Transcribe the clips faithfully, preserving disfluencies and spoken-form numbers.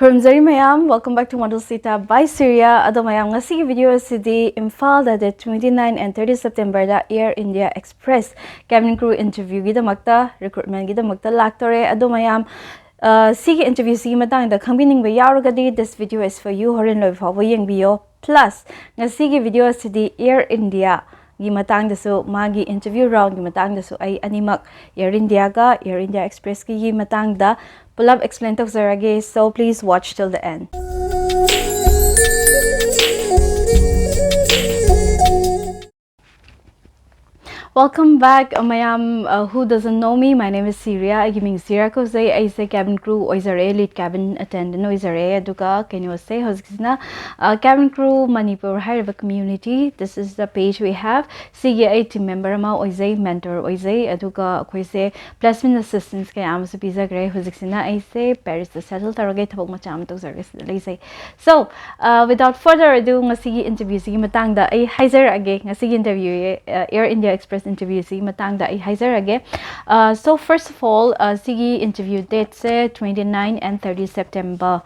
ꯈꯨꯔꯨꯝꯖꯔꯤ ꯃꯌꯥꯝ, welcome back to Model Sita by Surya. ꯑꯗꯣ ꯃꯌꯥꯝ, ꯉꯁꯤꯒꯤ video ꯑꯁꯤꯗꯤ ꯏꯝꯐꯥꯜꯗ date twenty nine and thirty September the Air India Express cabin crew interview ꯒꯤꯗꯃꯛꯇ, recruitment ꯒꯤꯗꯃꯛꯇ ꯂꯥꯛꯇꯣꯔꯦ꯫ ꯑꯗꯣ ꯃꯌꯥꯝ, ꯑ, ꯁꯤꯒꯤ interview ꯁꯤꯒꯤ ꯃꯇꯥꯡꯗ ꯈꯪꯕꯤꯅꯤꯡꯕ ꯌꯥꯎꯔꯒꯗꯤ this video is for you, ꯍꯣꯔꯦꯟ ꯂꯣꯏꯕ ꯐꯥꯎꯕ ꯌꯦꯡꯕꯤꯌꯣ꯫ Plus ꯉꯁꯤꯒꯤ video ꯑꯁꯤꯗꯤ Air India ꯒꯤ ꯃꯇꯥꯡꯗꯁꯨ, ꯃꯥꯒꯤ interview round ꯒꯤ ꯃꯇꯥꯡꯗꯁꯨ ꯑꯩ ꯑꯅꯤꯃꯛ, Air India ꯒ Air India Express ꯀꯤ ꯃꯇꯥꯡꯗ ꯄꯨꯂꯞ explain ꯇꯧꯖꯔꯒꯦ, so please watch till the end. Welcome back, uh, ꯃꯌꯥꯝ, uh, who doesn't know me, my name is Surya. ꯑꯩꯒꯤ ꯃꯤꯡ ꯁꯤꯔꯤꯌꯥ ꯀꯧꯖꯩ꯫ ꯑꯩꯁꯦ cabin crew ꯑꯣꯏꯖꯔꯦ, lead cabin attendant ꯑꯣꯏꯖꯔꯦ꯫ ꯑꯗꯨꯒ ꯀꯩꯅꯣꯁꯦ, ꯍꯧꯖꯤꯛꯁꯤꯅ, uh, cabin crew ꯃꯅꯤꯄꯨꯔ ꯍꯥꯏꯔꯤꯕ community, this is the page we have. ꯁꯤꯒꯤ ꯑꯩ team member ꯑꯃ ꯑꯣꯏꯖꯩ, mentor ꯑꯣꯏꯖꯩ꯫ ꯑꯗꯨꯒ ꯑꯩꯈꯣꯏꯁꯦ placement assistance ꯀꯌꯥ ꯑꯃꯁꯨ ꯄꯤꯖꯈ꯭ꯔꯦ꯫ ꯍꯧꯖꯤꯛꯁꯤꯅ ꯑꯩꯁꯦ ꯄꯦꯔꯤꯁꯇ settle ꯇꯧꯔꯒ ꯊꯕꯛ ꯃꯆꯥ ꯑꯃ ꯇꯧꯖꯔꯒ ꯁꯤꯗ ꯂꯩꯖꯩ꯫ So, uh, without further ado, ꯉꯁꯤꯒꯤ interview ꯁꯤꯒꯤ ꯃꯇꯥꯡꯗ ꯑꯩ ꯍꯥꯏꯖꯔꯛꯑꯒꯦ꯫ ꯉꯁꯤꯒꯤ interview, uh, Air India Express interview ꯁꯤꯒꯤ ꯃꯇꯥꯡꯗ ꯑꯩ ꯍꯥꯏꯖꯔꯛꯑꯒꯦ꯫ Uh, so first of all, uh, ꯁꯤꯒꯤ interview date say twenty nine and thirty September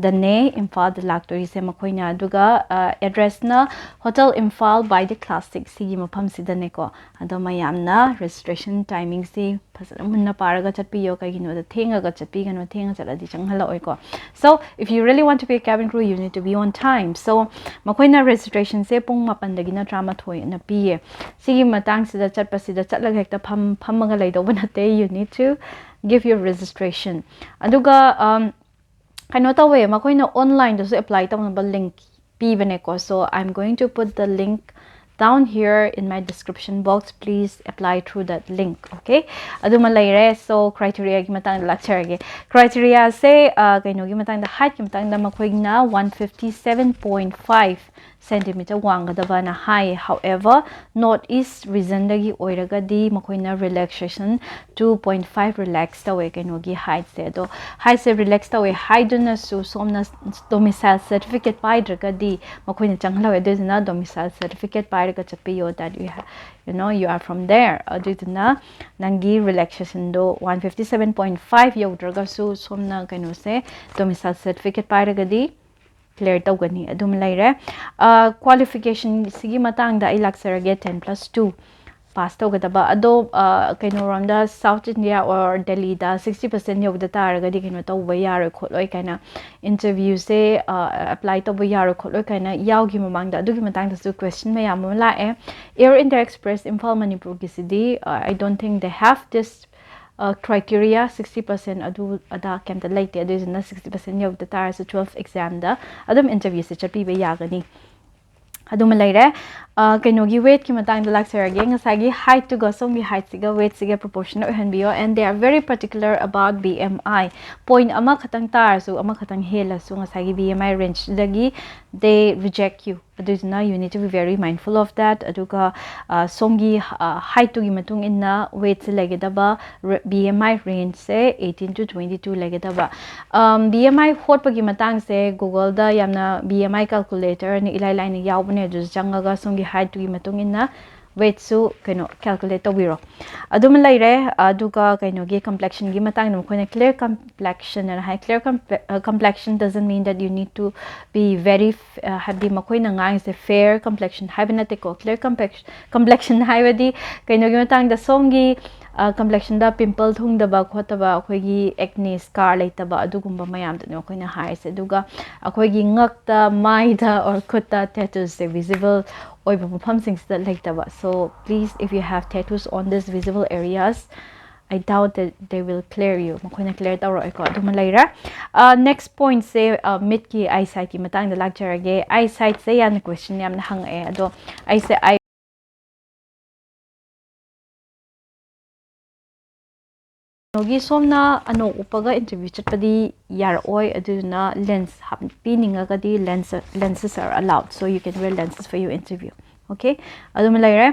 ꯗꯅꯦ ꯏꯝꯐꯥꯜꯗ ꯂꯥꯛꯇꯣꯏꯁꯦ ꯃꯈꯣꯏꯅ꯫ ꯑꯗꯨꯒ, uh, address ꯅ Hotel Imphal by the Classic, ꯁꯤꯒꯤ ꯃꯐꯝꯁꯤꯗꯅꯦꯀꯣ꯫ ꯑꯗꯣ ꯃꯌꯥꯝꯅ registration timing ꯁꯤ ꯐꯖꯅ ꯃꯨꯟꯅ ꯄꯥꯔꯒ ꯆꯠꯄꯤꯌꯣ, ꯀꯩꯒꯤꯅꯣꯗ ꯊꯦꯡꯉꯒ ꯆꯠꯄꯤꯒꯅꯨ, ꯊꯦꯡꯉ ꯆꯠꯂꯗꯤ ꯆꯪꯍꯜꯂꯛꯑꯣꯏꯀꯣ꯫ So if you really want to be a cabin crew, you need to be on time. So ꯃꯈꯣꯏꯅ registration ꯁꯦ ꯄꯨꯡ ꯃꯥꯄꯟꯗꯒꯤꯅ ꯇꯔꯥꯃꯥꯊꯣꯏ ꯑꯅ ꯄꯤꯌꯦ꯫ ꯁꯤꯒꯤ ꯃꯇꯥꯡꯁꯤꯗ ꯆꯠꯄꯁꯤꯗ ꯆꯠꯂꯒ ꯍꯦꯛꯇ ꯐꯝ-, ꯐꯝꯃꯒ ꯂꯩꯗꯧꯕ ꯅꯠꯇꯦ, you need to give your registration. ꯑꯗꯨꯒ, um, ꯀꯩꯅꯣ ꯇꯧꯋꯦ, ꯃꯈꯣꯏꯅ online ꯗꯁꯨ apply ꯇꯧꯅꯕ link ꯄꯤꯕꯅꯦꯀꯣ꯫ So I'm going to put the link down here in my description box, please apply through that link, okay? ꯑꯗꯨꯃ ꯂꯩꯔꯦ꯫ So criteria ꯒꯤ ꯃꯇꯥꯡꯗ ꯂꯥꯛꯆꯔꯒꯦ꯫ Criteria ꯁꯦ, ꯑ, ꯀꯩꯅꯣꯒꯤ ꯃꯇꯥꯡꯗ, height ꯀꯤ ꯃꯇꯥꯡꯗ ꯃꯈꯣꯏꯅ one fifty seven point five centimeter ꯋꯥꯡꯒꯗꯕꯅ ꯍꯥꯏꯌꯦ꯫ However, North East regionꯗꯒꯤ ꯑꯣꯏꯔꯒꯗꯤ ꯃꯈꯣꯏꯅ relaxation two point five relax ꯇꯧꯋꯦ ꯀꯩꯅꯣꯒꯤ heightꯁꯦ꯫ ꯑꯗꯣ heightꯁꯦ relax ꯇꯧꯋꯦ ꯍꯥꯏꯗꯨꯅꯁꯨ ꯁꯣꯝꯅ domicile certificate ꯄꯥꯏꯗ꯭ꯔꯒꯗꯤ ꯃꯈꯣꯏꯅ ꯆꯪꯍꯜꯂꯣꯏ꯫ ꯑꯗꯨꯗꯨꯅ domicile certificate ꯄꯥꯏꯔꯒ ꯆꯠꯄꯤꯌꯣ, that you have, you know, you are from there꯫ ꯑꯗꯨꯗꯨꯅ ꯅꯪꯒꯤ relaxationꯗꯣ one fifty seven point five ꯌꯧꯗ꯭ꯔꯒꯁꯨ ꯁꯣꯝꯅ ꯀꯩꯅꯣꯁꯦ, domicile certificate ꯄꯥꯏꯔꯒꯗꯤ clear ꯇꯧꯒꯅꯤ꯫ ꯑꯗꯨꯝ ꯂꯩꯔꯦ꯫ Qualificationꯁꯤꯒꯤ ꯃꯇꯥꯡꯗ ꯑꯩ ꯂꯥꯛꯆꯔꯒꯦ꯫ Ten plus two pass ꯇꯧꯒꯗꯕ꯫ ꯑꯗꯣ ꯀꯩꯅꯣꯔꯣꯝꯗ, South India or Delhiꯗ sixty percent ꯌꯧꯗ ꯇꯥꯔꯒꯗꯤ ꯀꯩꯅꯣ ꯇꯧꯕ ꯌꯥꯔꯣꯏ ꯈꯣꯠꯂꯣꯏ ꯀꯥꯏꯅ, interviewꯁꯦ apply ꯇꯧꯕ ꯌꯥꯔꯣꯏ ꯈꯣꯠꯂꯣꯏ ꯀꯥꯏꯅ ꯌꯥꯎꯈꯤ ꯃꯃꯥꯡꯗ꯫ ꯑꯗꯨꯒꯤ ꯃꯇꯥꯡꯗꯁꯨ question ꯃꯌꯥꯝ ꯑꯃ ꯂꯥꯛꯑꯦ꯫ Air India Express Imphal ꯃꯅꯤꯄꯨꯔꯒꯤꯁꯤꯗꯤ, I don't think they have this criteria, sixty percent ꯑꯗꯨ ꯑꯗꯥ ꯀꯩꯝꯇ ꯂꯩꯇꯦ꯫ ꯑꯗꯨꯏꯗꯨꯅ sixty percent ꯌꯧꯗ ꯇꯥꯔꯁꯨ twelve examꯗ ꯑꯗꯨꯝ interviewꯁꯦ ꯆꯠꯄꯤꯕ ꯌꯥꯒꯅꯤ꯫ ꯑꯗꯨꯃ ꯂꯩꯔꯦ꯫ ꯀꯩꯅꯣꯒꯤ weightꯀꯤ ꯃꯇꯥꯡꯗ ꯂꯥꯛꯆꯔꯒꯦ꯫ ꯉꯁꯥꯏꯒꯤ heightꯇꯨꯒ ꯁꯣꯝꯒꯤ heightꯁꯤꯒ weightꯁꯤꯒ proportion ꯑꯣꯏꯍꯟꯕꯤꯌꯣ, and they are very particular about B M I꯫ Point ꯑꯃꯈꯛꯇꯪ ꯇꯥꯔꯁꯨ, ꯑꯃꯈꯛꯇꯪ ꯍꯦꯜꯂꯁꯨ, ꯉꯁꯥꯏꯒꯤ B M I rangeꯗꯒꯤ they reject you꯫ ꯑꯗꯨꯗꯨꯅ you need to be very mindful of that꯫ ꯑꯗꯨꯒ ꯁꯣꯝꯒꯤ heightꯇꯨꯒꯤ ꯃꯇꯨꯡ ꯏꯟꯅ weightꯁꯦ ꯂꯩꯒꯗꯕ, B M I rangeꯁꯦ eighteen to twenty two ꯂꯩꯒꯗꯕ꯫ B M I ꯍꯣꯠꯄꯒꯤ ꯃꯇꯥꯡꯁꯦ Googleꯗ ꯌꯥꯝꯅ B M I calculatorꯅ ꯏꯂꯥꯏ ꯂꯥꯏꯅ ꯌꯥꯎꯕꯅꯦ꯫ ꯑꯗꯨꯗ ꯆꯪꯉꯒ ꯁꯣꯝꯒꯤ heightꯇꯨꯒꯤ ꯃꯇꯨꯡ ꯏꯟꯅ weightꯁꯨ ꯀꯩꯅꯣ calculate ꯇꯧꯕꯤꯔꯣ꯫ ꯑꯗꯨꯃ ꯂꯩꯔꯦ꯫ ꯑꯗꯨꯒ ꯀꯩꯅꯣꯒꯤ complexionꯒꯤ ꯃꯇꯥꯡꯗ ꯃꯈꯣꯏꯅ clear complexion ꯑꯅ ꯍꯥꯏ꯫ Clear complexion doesn't mean that you need to be very, ꯍꯥꯏꯕꯗꯤ ꯃꯈꯣꯏꯅ ꯉꯥꯡꯉꯤꯁꯦ fair complexion ꯍꯥꯏꯕ ꯅꯠꯇꯦꯀꯣ꯫ Clear complexion ꯍꯥꯏꯕꯗꯤ ꯀꯩꯅꯣꯒꯤ ꯃꯇꯥꯡꯗ, ꯁꯣꯝꯒꯤ complexionꯗ pimple ꯊꯨꯡꯗꯕ ꯈꯣꯠꯇꯕ, ꯑꯩꯈꯣꯏꯒꯤ acne scar ꯂꯩꯇꯕ, ꯑꯗꯨꯒꯨꯝꯕ ꯃꯌꯥꯝꯗꯨꯅꯦ ꯑꯩꯈꯣꯏꯅ ꯍꯥꯏꯔꯤꯁꯦ꯫ ꯑꯗꯨꯒ ꯑꯩꯈꯣꯏꯒꯤ ꯉꯛꯇ, ꯃꯥꯏꯗ or ꯈꯨꯠꯇ tattoosꯁꯦ visible ꯑꯣꯏꯕ ꯃꯐꯝꯁꯤꯡꯁꯤꯗ ꯂꯩꯇꯕ꯫ So please, if you have tattoos on these visible areas, I doubt that they will clear you꯫ ꯃꯈꯣꯏꯅ clear ꯇꯧꯔꯛꯑꯣꯏꯀꯣ꯫ ꯑꯗꯨꯃ ꯂꯩꯔꯦ꯫ Next pointꯁꯦ, ꯃꯤꯠꯀꯤ eyesightꯀꯤ ꯃꯇꯥꯡꯗ ꯂꯥꯛꯆꯔꯒꯦ꯫ Eyesightꯁꯦ ꯌꯥꯝꯅ question ꯌꯥꯝꯅ ꯍꯪꯉꯛꯑꯦ꯫ ꯑꯗꯣ ꯑꯩꯁꯦ eye ꯀꯩꯅꯣꯒꯤ ꯁꯣꯝꯅ ꯑꯅꯣꯛ ꯎꯞꯄꯒ interview ꯆꯠꯄꯗꯤ ꯌꯥꯔꯛꯑꯣꯏ, ꯑꯗꯨꯗꯨꯅ lens ꯍꯥꯞꯄꯤꯅꯤꯡꯉꯒꯗꯤ lens, lenses are allowed, so you can wear lenses for your interview. Okay, ꯑꯗꯨꯃ ꯂꯩꯔꯦ꯫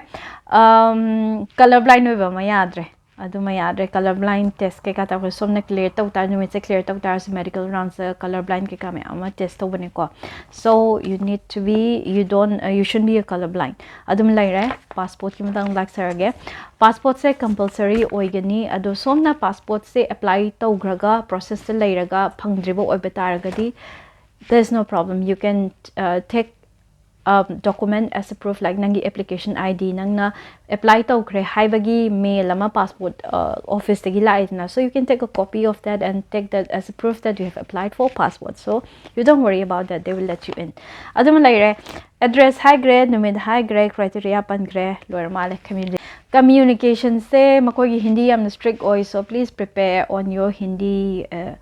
Color blind ꯑꯣꯏꯕ ꯑꯃ ꯌꯥꯗ꯭ꯔꯦ, ꯑꯗꯨꯃ ꯌꯥꯗ꯭ꯔꯦ꯫ Color blind test ꯀꯩꯀꯥ ꯇꯧꯕ, ꯁꯣꯝꯅ clear ꯇꯧ ꯇꯥꯔ, ꯅꯨꯃꯤꯠꯁꯦ clear ꯇꯧ ꯇꯥꯔꯁꯨ medical rounds ꯇ color blind ꯀꯩꯀꯥ ꯃꯌꯥꯝ ꯑꯃ test ꯇꯧꯕꯅꯦꯀꯣ꯫ So you need to be, you don't, uh, you shouldn't be a color blind. ꯑꯗꯨꯝ ꯂꯩꯔꯦ꯫ Passport ꯀꯤ ꯃꯇꯥꯡꯗ ꯂꯥꯛꯆꯔꯒꯦ꯫ Passport ꯁꯦ compulsory ꯑꯣꯏꯒꯅꯤ, ꯑꯗꯣ ꯁꯣꯝꯅ passport ꯁꯦ apply ꯇꯧꯈ꯭ꯔꯒ process ꯇ ꯂꯩꯔꯒ ꯐꯪꯗ꯭ꯔꯤꯕ ꯑꯣꯏꯕ ꯇꯥꯔꯒꯗꯤ, there's no problem, you can, uh, take, um, document as a proof, like ꯅꯪꯒꯤ application I D, ꯅꯪꯅ apply ꯇꯧꯈ꯭ꯔꯦ ꯍꯥꯏꯕꯒꯤ mail ꯑꯃ passport, uh, office ꯇꯒꯤ ꯂꯥꯛꯏꯗꯅ, so you can take a copy of that and take that as a proof that you have applied for passport, so you don't worry about that, they will let you in. ꯑꯗꯨꯃ ꯂꯩꯔꯦ꯫ Address ꯍꯥꯏꯈ꯭ꯔꯦ, ꯅꯨꯃꯤꯠ ꯍꯥꯏꯈ꯭ꯔꯦ, criteria ꯄꯟꯈ꯭ꯔꯦ, ꯂꯣꯏꯔ ꯃꯥꯜꯂꯦ꯫ Communication, communication ꯁꯦ ꯃꯈꯣꯏꯒꯤ ꯍꯤꯟꯗꯤ ꯌꯥꯝꯅ strict ꯑꯣꯏ, so please prepare on your Hindi, uh,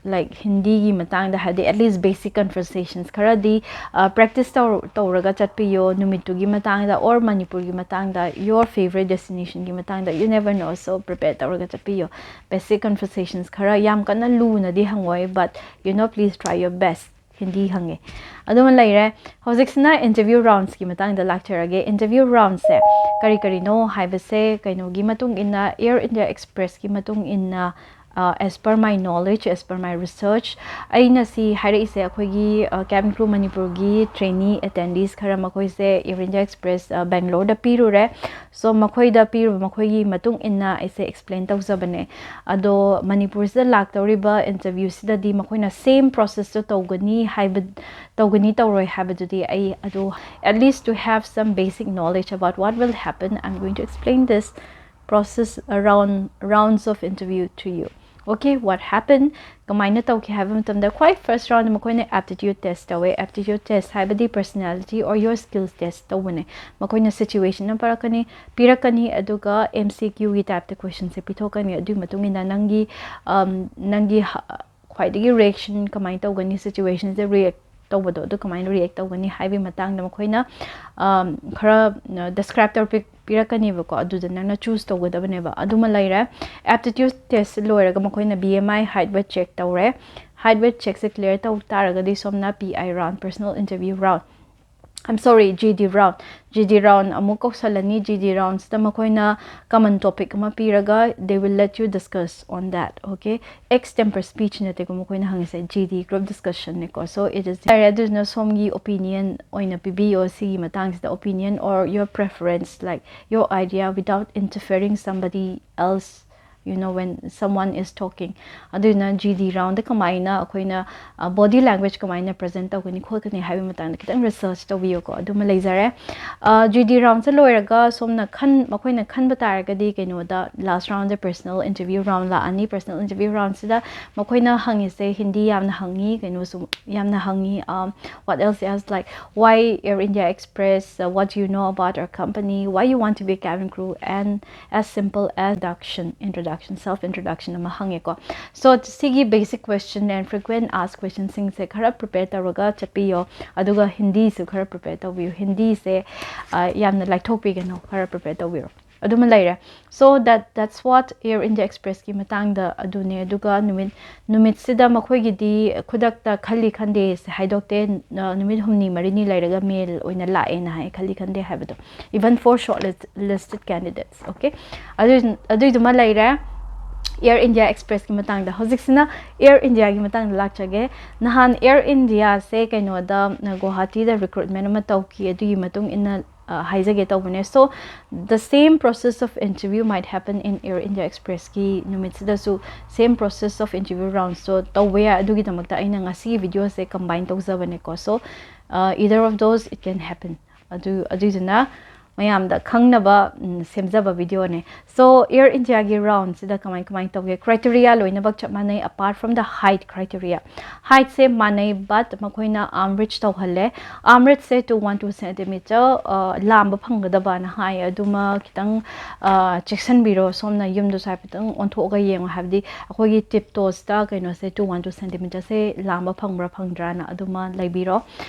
like ꯍꯤꯟꯗꯤꯒꯤ ꯃꯇꯥꯡꯗ, ꯍꯥꯏꯗꯤ at least basic conversations ꯈꯔꯗꯤ, uh, practice ꯇꯧ-, ꯇꯧꯔꯒ ꯆꯠꯄꯤꯌꯣ ꯅꯨꯃꯤꯠꯇꯨꯒꯤ ꯃꯇꯥꯡꯗ, or ꯃꯅꯤꯄꯨꯔꯒꯤ ꯃꯇꯥꯡꯗ, your favorite destination ꯒꯤ ꯃꯇꯥꯡꯗ, you never know, so prepare ꯇꯧꯔꯒ ꯆꯠꯄꯤꯌꯣ꯫ Basic conversations ꯈꯔ, ꯌꯥꯝ ꯀꯟꯅ ꯂꯨꯅꯗꯤ ꯍꯪꯉꯣꯏ, but you know, please try your best꯫ Hindi ꯍꯪꯉꯦ꯫ ꯑꯗꯨꯃ ꯂꯩꯔꯦ꯫ ꯍꯧꯖꯤꯛꯁꯤꯅ interview rounds ꯀꯤ ꯃꯇꯥꯡꯗ ꯂꯥꯛꯆꯔꯒꯦ꯫ Interview rounds ꯁꯦ ꯀꯔꯤ ꯀꯔꯤꯅꯣ ꯍꯥꯏꯕꯁꯦ ꯀꯩꯅꯣꯒꯤ ꯃꯇꯨꯡ ꯏꯟꯅ, Air India Express ꯀꯤ ꯃꯇꯨꯡ ꯏꯟꯅ, uh, as per my knowledge, as per my research, ꯑꯩꯅ ꯁꯤ ꯍꯥꯏꯔꯛꯏꯁꯦ ꯑꯩꯈꯣꯏꯒꯤ, uh, cabin crew ꯃꯅꯤꯄꯨꯔꯒꯤ trainee attendees ꯈꯔ, ꯃꯈꯣꯏꯁꯦ Air India Express, uh, Bangalore ꯗ ꯄꯤꯔꯨꯔꯦ꯫ So ꯃꯈꯣꯏꯗ ꯄꯤꯔꯨꯕ, ꯃꯈꯣꯏꯒꯤ ꯃꯇꯨꯡ ꯏꯟꯅ ꯑꯩꯁꯦ explain ꯇꯧꯖꯕꯅꯦ꯫ ꯑꯗꯣ ꯃꯅꯤꯄꯨꯔꯁꯤꯗ ꯂꯥꯛꯇꯧꯔꯤꯕ interview ꯁꯤꯗꯗꯤ ꯃꯈꯣꯏꯅ same process ꯇꯣ ꯇꯧꯒꯅꯤ ꯍꯥꯏꯕ, ꯇꯧꯒꯅꯤ ꯇꯧꯔꯣꯏ ꯍꯥꯏꯕꯗꯨꯗꯤ ꯑꯩ ꯑꯗꯨ, at least to have some basic knowledge about what will happen, I'm going to explain this process around rounds of interview to you. Okay, what happened? ꯀꯃꯥꯏꯅ ꯇꯧꯈꯤ ꯍꯥꯏꯕ ꯃꯇꯝꯗ, ꯈ꯭ꯋꯥꯏ first round ꯗ ꯃꯈꯣꯏꯅ aptitude test ꯇꯧꯋꯦ꯫ Aptitude test ꯍꯥꯏꯕꯗꯤ personality or your skills test ꯇꯧꯕꯅꯦ꯫ ꯃꯈꯣꯏꯅ situation ꯑꯃ ꯄꯤꯔꯛꯀꯅꯤ, ꯄꯤꯔꯛꯀꯅꯤ, ꯑꯗꯨꯒ M C Q ꯒꯤ type ꯇ question ꯁꯦ ꯄꯤꯊꯣꯛꯀꯅꯤ꯫ ꯑꯗꯨꯒꯤ ꯃꯇꯨꯡ ꯏꯟꯅ ꯅꯪꯒꯤ, um, ꯅꯪꯒꯤ ꯍ-, ꯈ꯭ꯋꯥꯏꯗꯒꯤ reaction ꯀꯃꯥꯏꯅ ꯇꯧꯒꯅꯤ, situation ꯁꯦ react ꯇꯧꯕꯗꯣ, ꯑꯗꯨ ꯀꯃꯥꯏꯅ ꯔꯤꯌꯦꯛ ꯇꯧꯒꯅꯤ ꯍꯥꯏꯕꯒꯤ ꯃꯇꯥꯡꯗ ꯃꯈꯣꯏꯅ ꯑꯝ, ꯈꯔ ꯗꯤꯁꯀ꯭ꯔꯥꯏꯕ ꯇꯧꯔ ꯄꯤꯔꯛꯀꯅꯦꯕꯀꯣ꯫ ꯑꯗꯨꯗ ꯅꯪꯅ ꯆꯨꯁ ꯇꯧꯒꯗꯕꯅꯦꯕ꯫ ꯑꯗꯨꯃ ꯂꯩꯔꯦ꯫ ꯑꯦꯞꯇꯤꯇ꯭ꯌꯨꯠ ꯇꯦꯁ ꯂꯣꯏꯔꯒ ꯃꯈꯣꯏꯅ B M I, height, weight check ꯇꯧꯔꯦ꯫ Height, weight checkꯁꯦ clear ꯇꯧ ꯇꯥꯔꯒꯗꯤ ꯁꯣꯝꯅ P I round, personal interview round, I'm sorry, G D round, G D round ꯑꯃꯨꯛ ꯀꯧꯁꯜꯂꯅꯤ꯫ G D roundꯁꯤꯗ ꯃꯈꯣꯏꯅ common topic ꯑꯃ ꯄꯤꯔꯒ they will let you discuss on that, okay? Extempore speech ꯅꯠꯇꯦꯀꯣ ꯃꯈꯣꯏꯅ ꯍꯪꯉꯤꯁꯦ, G D group discussionꯅꯦꯀꯣ꯫ So it is, ꯌꯥꯔꯦ, ꯑꯗꯨꯗꯨꯅ ꯁꯣꯝꯒꯤ opinion ꯑꯣꯏꯅ ꯄꯤꯕꯤꯌꯣ ꯁꯤꯒꯤ ꯃꯇꯥꯡꯁꯤꯗ, opinion or your preference, like your idea, without interfering somebody else, you know, when someone is talking. ꯑꯗꯨꯅ G D roundꯗ ꯀꯃꯥꯏꯅ ꯑꯩꯈꯣꯏꯅ body language ꯀꯃꯥꯏꯅ present ꯇꯧꯒꯅꯤ ꯈꯣꯠꯀꯅꯤ ꯍꯥꯏꯕꯒꯤ ꯃꯇꯥꯡꯗ ꯈꯤꯇꯪ research ꯇꯧꯕꯤꯌꯨꯀꯣ꯫ ꯑꯗꯨꯃ ꯂꯩꯖꯔꯦ꯫ G D roundꯁꯦ ꯂꯣꯏꯔꯒ ꯁꯣꯝꯅ ꯈꯟ ꯃꯈꯣꯏꯅ ꯈꯟꯕ ꯇꯥꯔꯒꯗꯤ ꯀꯩꯅꯣꯗ last roundꯗ personal interview round ꯂꯥꯛꯑꯅꯤ꯫ Personal interview roundꯁꯤꯗ ꯃꯈꯣꯏꯅ ꯍꯪꯉꯤꯁꯦ ꯍꯤꯟꯗꯤ ꯌꯥꯝꯅ ꯍꯪꯉꯤ, ꯀꯩꯅꯣꯁꯨ ꯌꯥꯝꯅ ꯍꯪꯉꯤ꯫ What else? As like, why Air India Express? What do you know about our company? Why you want to be a cabin crew? And as simple as introduction, introduction, self introduction ꯑꯃ ꯍꯪꯉꯦꯀꯣ꯫ So ꯁꯤꯒꯤ basic question and frequent asked questionꯁꯤꯡꯁꯦ ꯈꯔ prepare ꯇꯧꯔꯒ ꯆꯠꯄꯤꯌꯣ꯫ ꯑꯗꯨꯒ ꯍꯤꯟꯗꯤꯁꯨ ꯈꯔ prepare ꯇꯧꯕꯤꯌꯨ꯫ ꯍꯤꯟꯗꯤꯁꯦ ꯌꯥꯝꯅ ꯂꯥꯏꯊꯣꯛꯄꯤꯒꯅꯨ, ꯈꯔ prepare ꯇꯧꯕꯤꯔꯣ꯫ ꯑꯗꯨꯃ ꯂꯩꯔꯦ꯫ So that, that's what Air India Expressꯀꯤ ꯃꯇꯥꯡꯗ ꯑꯗꯨꯅꯦ꯫ ꯑꯗꯨꯒ ꯅꯨꯃꯤꯠ ꯅꯨꯃꯤꯠꯁꯤꯗ ꯃꯈꯣꯏꯒꯤꯗꯤ ꯈꯨꯗꯛꯇ ꯈꯜꯂꯤ ꯈꯟꯗꯦꯁꯦ ꯍꯥꯏꯗꯣꯛꯇꯦ꯫ ꯅꯨꯃꯤꯠ ꯍꯨꯝꯅꯤ ꯃꯔꯤꯅꯤ ꯂꯩꯔꯒ mail ꯑꯣꯏꯅ ꯂꯥꯛꯑꯦꯅ ꯍꯥꯏ, ꯈꯜꯂꯤ ꯈꯟꯗꯦ ꯍꯥꯏꯕꯗꯣ, even for short list listed candidates, okay? ꯑꯗꯨ ꯑꯗꯨꯏꯗꯨꯃ ꯂꯩꯔꯦ꯫ Air India Expressꯀꯤ ꯃꯇꯥꯡꯗ꯫ ꯍꯧꯖꯤꯛꯁꯤꯅ Air Indiaꯒꯤ ꯃꯇꯥꯡꯗ ꯂꯥꯛꯆꯒꯦ꯫ ꯅꯍꯥꯟ Air Indiaꯁꯦ ꯀꯩꯅꯣꯗ, ꯒꯨꯋꯥꯍꯥꯇꯤꯗ recruitment ꯑꯃ ꯇꯧꯈꯤ꯫ ꯑꯗꯨꯒꯤ ꯃꯇꯨꯡ ꯏꯟꯅ ꯍꯥꯏꯖꯒꯦ ꯇꯧꯕꯅꯦ꯫ So the same process of interview might happen in Air India Expressꯀꯤ ꯅꯨꯃꯤꯠꯁꯤꯗꯁꯨ same process of interview roundsꯇꯣ ꯇꯧꯕ ꯌꯥꯏ꯫ ꯑꯗꯨꯒꯤꯗꯃꯛꯇ ꯑꯩꯅ ꯉꯁꯤꯒꯤ videoꯁꯦ combine ꯇꯧꯖꯕꯅꯦꯀꯣ꯫ So either of those, it can happen. ꯑꯗꯨ ꯑꯗꯨꯏꯗꯨꯅ ꯃꯌꯥꯝꯗ ꯈꯪꯅꯕ ꯎꯝ, ꯁꯦꯝꯖꯕ ꯚꯤꯗꯤꯑꯣꯅꯦ꯫ So, Air Indiaꯒꯤ roundꯁꯤꯗ ꯀꯃꯥꯏ ꯀꯃꯥꯏꯅ ꯇꯧꯒꯦ? Criteria ꯂꯣꯏꯅꯃꯛ ꯆꯞ ꯃꯥꯟꯅꯩ, apart from the height criteria. Heightꯁꯦ ꯃꯥꯟꯅꯩ, but ꯃꯈꯣꯏꯅ arm reach ꯇꯧꯍꯜꯂꯦ꯫ Arm reachꯁꯦ to one two centimeter, ꯑ, ꯂꯥꯝꯕ ꯐꯪꯒꯗꯕꯅ ꯍꯥꯏ꯫ ꯑꯗꯨꯃ ꯈꯤꯇꯪ, ꯑ, ꯆꯦꯛꯁꯤꯟꯕꯤꯔꯣ꯫ ꯁꯣꯝꯅ ꯌꯨꯝꯗꯁꯨ ꯍꯥꯏꯐꯦꯠꯇꯪ ꯑꯣꯟꯊꯣꯛꯑꯒ ꯌꯦꯡꯉꯣ, ꯍꯥꯏꯕꯗꯤ ꯑꯩꯈꯣꯏꯒꯤ tip toesꯇ ꯀꯩꯅꯣꯁꯦ to one two centimeterꯁꯦ ꯂꯥꯝꯕ ꯐꯪꯕ꯭ꯔꯥ ꯐꯪꯗ꯭ꯔꯥꯅ ꯑꯗꯨꯃ ꯂꯩꯕꯤꯔꯣ꯫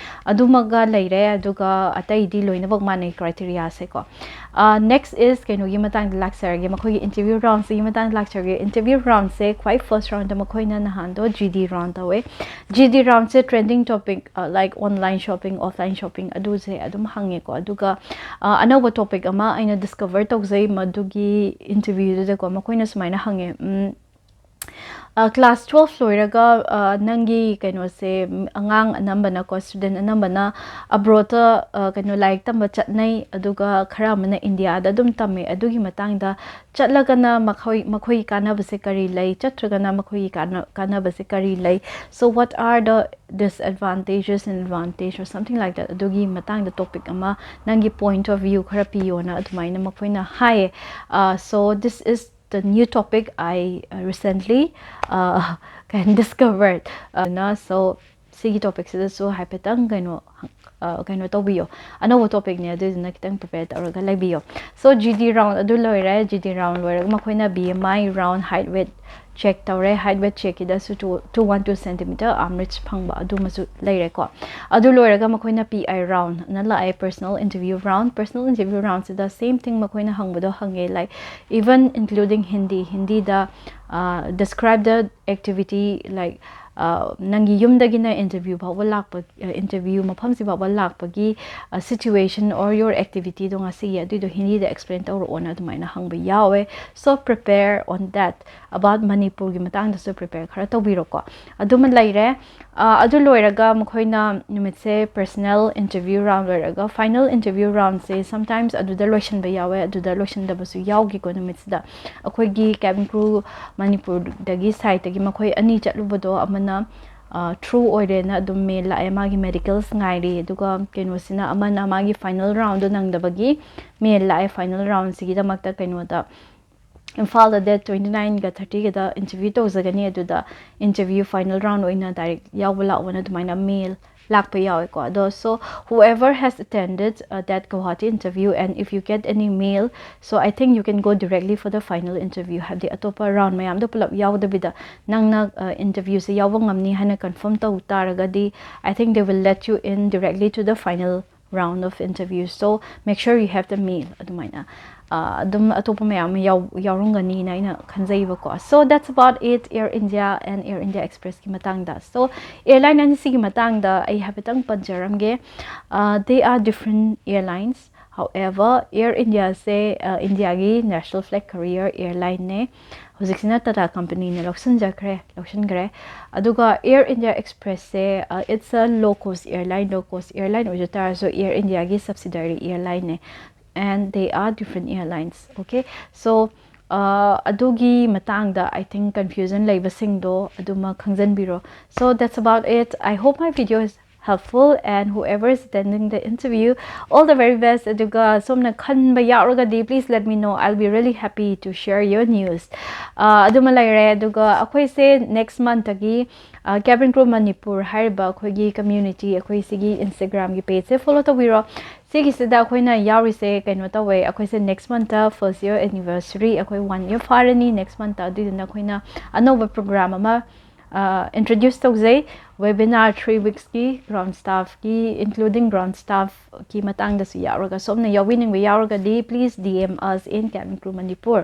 ꯑꯗꯨꯃꯒ ꯂꯩꯔꯦ, ꯑꯗꯨꯒ ꯑꯇꯩꯗꯤ ꯂꯣꯏꯅꯃꯛ ꯃꯥꯟꯅꯩ criteriaꯁꯦꯀꯣ꯫ ꯑ, next is ꯀꯩꯅꯣꯒꯤ ꯃꯇꯥꯡꯗ ꯂꯥꯛꯆꯔꯒꯦ, ꯃꯈꯣꯏꯒꯤ interview roundꯁꯤꯒꯤ ꯃꯇꯥꯡꯗ ꯂꯥꯛꯆꯔꯒꯦ꯫ Interview roundꯁꯦ ꯈ꯭ꯋꯥꯏ first roundꯇ ꯃꯈꯣꯏꯅ ꯅꯍꯥꯟꯗꯣ G D round ꯇꯧꯋꯦ꯫ G D roundꯁꯦ trending topic, ꯑ, like online shopping, offline shopping ꯑꯗꯨꯁꯦ ꯑꯗꯨꯝ ꯍꯪꯉꯦꯀꯣ꯫ ꯑꯗꯨꯒ, ꯑ, ꯑꯅꯧꯕ topic ꯑꯃ ꯑꯩꯅ discover ꯇꯧꯖꯩ ꯃꯗꯨꯒꯤ interviewꯗꯨꯗꯀꯣ꯫ ꯃꯈꯣꯏꯅ ꯁꯨꯃꯥꯏꯅ ꯍꯪꯉꯦ, ꯎꯝ, ꯑ, class twelve ꯂꯣꯏꯔꯒ, ꯑ, ꯅꯪꯒꯤ ꯀꯩꯅꯣꯁꯦ, ꯎꯝ, ꯑꯉꯥꯡ ꯑꯅꯝꯕꯅꯀꯣ, student ꯑꯅꯝꯕꯅ abroadꯇ, ꯑ, ꯀꯩꯅꯣ ꯂꯥꯏꯔꯤꯛ ꯇꯝꯕ ꯆꯠꯅꯩ, ꯑꯗꯨꯒ ꯈꯔ ꯑꯃꯅ ꯏꯟꯗꯤꯌꯥꯗ ꯑꯗꯨꯝ ꯇꯝꯃꯦ꯫ ꯑꯗꯨꯒꯤ ꯃꯇꯥꯡꯗ ꯆꯠꯂꯒꯅ ꯃꯈꯣꯏ, ꯃꯈꯣꯏꯒꯤ ꯀꯥꯟꯅꯕꯁꯦ ꯀꯔꯤ ꯂꯩ, ꯆꯠꯇ꯭ꯔꯒꯅ ꯃꯈꯣꯏꯒꯤ ꯀꯥꯟꯅ-, ꯀꯥꯟꯅꯕꯁꯦ ꯀꯔꯤ ꯂꯩ? So what are the disadvantages and advantage or something like that? ꯑꯗꯨꯒꯤ ꯃꯇꯥꯡꯗ topic ꯑꯃ ꯅꯪꯒꯤ point of view ꯈꯔ ꯄꯤꯌꯣꯅ ꯑꯗꯨꯃꯥꯏꯅ ꯃꯈꯣꯏꯅ ꯍꯥꯏꯌꯦ꯫ ꯑ, so this is the new topic I, uh, recently, uh, can discovered. ꯑꯗꯨꯅ, so, ꯁꯤꯒꯤ topicꯁꯤꯗꯁꯨ ꯍꯥꯏꯐꯦꯠꯇꯪ ꯀꯩꯅꯣ, ꯑ, ꯀꯩꯅꯣ ꯇꯧꯕꯤꯌꯣ꯫ ꯑꯅꯧꯕ topicꯅꯦ, ꯑꯗꯨꯗꯨꯅ ꯈꯤꯇꯪ prepare ꯇꯧꯔꯒ ꯂꯩꯕꯤꯌꯣ꯫ So, G D round ꯑꯗꯨ ꯂꯣꯏꯔꯦ꯫ G D round ꯂꯣꯏꯔꯒ ꯃꯈꯣꯏꯅ B M I, round, height, weight check ꯇꯧꯔꯦ꯫ Height, weight checkꯀꯤꯗꯁꯨ two, two one two centimeter arm reach ꯐꯪꯕ ꯑꯗꯨꯃꯁꯨ ꯂꯩꯔꯦꯀꯣ꯫ ꯑꯗꯨ ꯂꯣꯏꯔꯒ ꯃꯈꯣꯏꯅ P I round ꯑꯅ ꯂꯥꯛꯑꯦ, personal interview round꯫ Personal interview roundꯁꯤꯗ same thing ꯃꯈꯣꯏꯅ ꯍꯪꯕꯗꯣ ꯍꯪꯉꯦ, like, even including Hindi, ꯍꯤꯟꯗꯤꯗ, ꯑ, describe the activity, like, ꯑ, ꯅꯪꯒꯤ ꯌꯨꯝꯗꯒꯤꯅ interview ꯐꯥꯎꯕ ꯂꯥꯛꯄ, ꯑ, interview ꯃꯐꯝꯁꯤ ꯐꯥꯎꯕ ꯂꯥꯛꯄꯒꯤ, ꯑ, situation or your activityꯗꯣ ꯉꯁꯤꯒꯤ ꯑꯗꯨꯏꯗꯣ ꯍꯤꯟꯗꯤꯗ explain ꯇꯧꯔꯛꯑꯣꯅ ꯑꯗꯨꯃꯥꯏꯅ ꯍꯪꯕ ꯌꯥꯎꯋꯦ꯫ So prepare on that, about ꯃꯅꯤꯄꯨꯔꯒꯤ ꯃꯇꯥꯡꯗꯁꯨ prepare ꯈꯔ ꯇꯧꯕꯤꯔꯣꯀꯣ꯫ ꯑꯗꯨꯃ ꯂꯩꯔꯦ꯫ ꯑ, ꯑꯗꯨ ꯂꯣꯏꯔꯒ ꯃꯈꯣꯏꯅ ꯅꯨꯃꯤꯠꯁꯦ personal interview round ꯂꯣꯏꯔꯒ final interview roundꯁꯦ sometimes ꯑꯗꯨꯗ ꯂꯣꯏꯁꯤꯟꯕ ꯌꯥꯎꯋꯦ, ꯑꯗꯨꯗ ꯂꯣꯏꯁꯤꯟꯗꯕꯁꯨ ꯌꯥꯎꯈꯤꯀꯣ ꯅꯨꯃꯤꯠꯁꯤꯗ꯫ ꯑꯩꯈꯣꯏꯒꯤ cabin crew ꯃꯅꯤꯄꯨꯔꯗꯒꯤ sideꯇꯒꯤ ꯃꯈꯣꯏ ꯑꯅꯤ ꯆꯠꯂꯨꯕꯗꯣ, ꯑꯃꯅ, ꯊ꯭ꯔꯨ ꯑꯣꯏꯔꯦꯅ ꯑꯗꯨꯝ ꯃꯦꯜ ꯂꯥꯛꯑꯦ꯫ ꯃꯥꯒꯤ ꯃꯦꯗꯤꯀꯦꯜꯁ ꯉꯥꯏꯔꯤ꯫ ꯑꯗꯨꯒ ꯀꯩꯅꯣꯁꯤꯅ, ꯑꯃꯅ ꯃꯥꯒꯤ ꯐꯥꯏꯅꯦꯜ ꯔꯥꯎꯟꯗꯣ ꯅꯪꯗꯕꯒꯤ ꯃꯦꯜ ꯂꯥꯛꯑꯦ꯫ ꯐꯥꯏꯅꯦꯜ ꯔꯥꯎꯟꯁꯤꯒꯤꯗꯃꯛꯇ ꯀꯩꯅꯣꯗ, ꯏꯝꯐꯥꯜꯗ ꯗꯦꯠ ꯇ꯭ꯋꯦꯟꯇꯤ ꯅꯥꯏꯟꯒ ꯊꯥꯔꯇꯤꯒꯗ ꯏꯟꯇꯔꯚ꯭ꯌꯨ ꯇꯧꯖꯒꯅꯤ꯫ ꯑꯗꯨꯗ ꯏꯟꯇꯔꯚ꯭ꯌꯨ ꯐꯥꯏꯅꯦꯜ ꯔꯥꯎꯟ ꯑꯣꯏꯅ ꯗꯥꯏꯔꯦꯛ ꯌꯥꯎꯕ ꯂꯥꯛꯑꯣꯅ ꯑꯗꯨꯃꯥꯏꯅ ꯃꯦꯜ ꯂꯥꯛꯄ ꯌꯥꯎꯋꯦꯀꯣ꯫ ꯑꯗꯣ, so whoever has attended uh, that Guwahati interview, and if you get any mail, so I think you can go directly for the final interview. ꯍꯥꯏꯕꯗꯤ ꯑꯇꯣꯞꯄ ꯔꯥꯎꯟ ꯃꯌꯥꯝꯗꯣ ꯄꯨꯂꯞ ꯌꯥꯎꯗꯕꯤꯗ, ꯅꯪꯅ ꯏꯟꯇꯔꯚ꯭ꯌꯨꯁꯦ ꯌꯥꯎꯕ ꯉꯝꯅꯤ ꯍꯥꯏꯅ ꯀꯟꯐꯥꯔꯝ ꯇꯧ ꯇꯥꯔꯒꯗꯤ, I think they will let you in directly to the final round of interviews. So make sure you have the mail. ꯑꯗꯨꯃꯥꯏꯅ ꯑꯗꯨꯝ ꯑꯇꯣꯞꯄ ꯃꯌꯥꯝ ꯑꯃ ꯌꯥꯎꯔꯝꯒꯅꯤꯅ ꯑꯩꯅ ꯈꯟꯖꯩꯕꯀꯣ꯫ So that's about it, Air India and Air India Expressꯀꯤ ꯃꯇꯥꯡꯗ꯫ So airline ꯑꯅꯤꯁꯤꯒꯤ ꯃꯇꯥꯡꯗ ꯑꯩ ꯍꯥꯏꯐꯦꯠꯇꯪ ꯄꯟꯖꯔꯝꯒꯦ꯫ They are different airlines. However, Air Indiaꯁꯦ ꯏꯟꯗꯤꯌꯥꯒꯤ national flag carrier airlineꯅꯦ꯫ ꯍꯧꯖꯤꯛꯁꯤꯅ ꯇꯥꯇꯥ ꯀꯝꯄꯅꯤꯅ ꯂꯧꯁꯤꯟꯖꯈ꯭ꯔꯦ, ꯂꯧꯁꯤꯟꯈ꯭ꯔꯦ꯫ ꯑꯗꯨꯒ Air India Expressꯁꯦ, it's a low cost airline. Low cost airline ꯑꯣꯏꯖ ꯇꯥꯔꯁꯨ Air Indiaꯒꯤ subsidiary airlineꯅꯦ, and they are different airlines. Okay, so ꯑꯗꯨꯒꯤ ꯃꯇꯥꯡꯗ, I think, confusion ꯂꯩꯕꯁꯤꯡꯗꯣ ꯑꯗꯨꯃ ꯈꯪꯖꯟꯕꯤꯔꯣ꯫ So that's about it. I hope my video is helpful, and whoever is attending the interview, all the very best. ꯑꯗꯨꯒ ꯁꯣꯝꯅ ꯈꯟꯕ ꯌꯥꯎꯔꯒꯗꯤ, please let me know. I'll be really happy to share your news. ꯑꯗꯨꯃ ꯂꯩꯔꯦ꯫ ꯑꯗꯨꯒ ꯑꯩꯈꯣꯏꯁꯦ next monthꯇꯒꯤ Cabin Crew Manipur ꯍꯥꯏꯔꯤꯕ ꯑꯩꯈꯣꯏꯒꯤ community, ꯑꯩꯈꯣꯏ ꯁꯤꯒꯤ Instagramꯒꯤ pageꯁꯦ follow ꯇꯧꯕꯤꯔꯣ꯫ ꯁꯤꯒꯤꯁꯤꯗ ꯑꯩꯈꯣꯏꯅ ꯌꯥꯎꯔꯤꯁꯦ, ꯀꯩꯅꯣ ꯇꯧꯋꯦ, ꯑꯩꯈꯣꯏꯁꯦ next monthꯇ first year anniversary, ꯑꯩꯈꯣꯏ one year ꯐꯥꯔꯅꯤ next monthꯇ꯫ ꯑꯗꯨꯏꯗꯨꯅ ꯑꯩꯈꯣꯏꯅ ꯑꯅꯧꯕ program ꯑꯃ introduce ꯇꯧꯖꯩ꯫ Webinar three weeksꯀꯤ ground staffꯀꯤ, including ground staffꯀꯤ ꯃꯇꯥꯡꯗꯁꯨ ꯌꯥꯎꯔꯒ, ꯁꯣꯝꯅ ꯌꯥꯎꯕꯤꯅꯤꯡꯕ ꯌꯥꯎꯔꯒꯗꯤ, please D M us in Cabin Crew Manipur.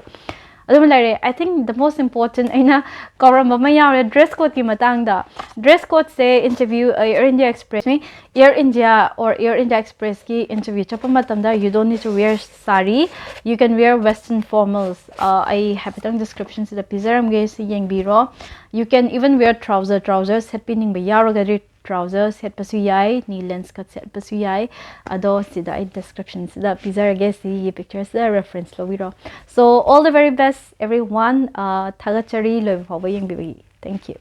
ꯑꯗꯨꯃ ꯂꯩꯔꯦ꯫ I think the most important ꯑꯩꯅ ꯀꯧꯔꯝꯕ ꯑꯃ ꯌꯥꯎꯔꯦ, dress codeꯀꯤ ꯃꯇꯥꯡꯗ꯫ Dress codeꯁꯦ interview, Air India Express, Air India or Air India Expressꯀꯤ interview ꯆꯠꯄ ꯃꯇꯝꯗ, you don't need to wear sari, you can wear western formals. ꯑꯩ ꯍꯥꯏꯐꯦꯠꯇꯪ descriptionꯁꯤꯗ ꯄꯤꯖꯔꯝꯒꯦ, ꯁꯤ ꯌꯦꯡꯕꯤꯔꯣ꯫ You can even wear trouser, trouser ꯁꯦꯠꯄꯤꯅꯤꯡꯕ ꯌꯥꯎꯔꯒꯗꯤ trouser ꯁꯦꯠꯄꯁꯨ ꯌꯥꯏ, knee length skirt ꯁꯦꯠꯄꯁꯨ ꯌꯥꯏ꯫ ꯑꯗꯣ ꯁꯤꯗ ꯑꯩ descriptionꯁꯤꯗ ꯄꯤꯖꯔꯒꯦ, ꯁꯤꯒꯤ pictureꯁꯤꯗ reference ꯂꯧꯕꯤꯔꯣ꯫ So all the very best everyone. ꯊꯥꯒꯠꯆꯔꯤ ꯂꯣꯏꯕ ꯐꯥꯎꯕ ꯌꯦꯡꯕꯤꯕꯒꯤ꯫ Thank you.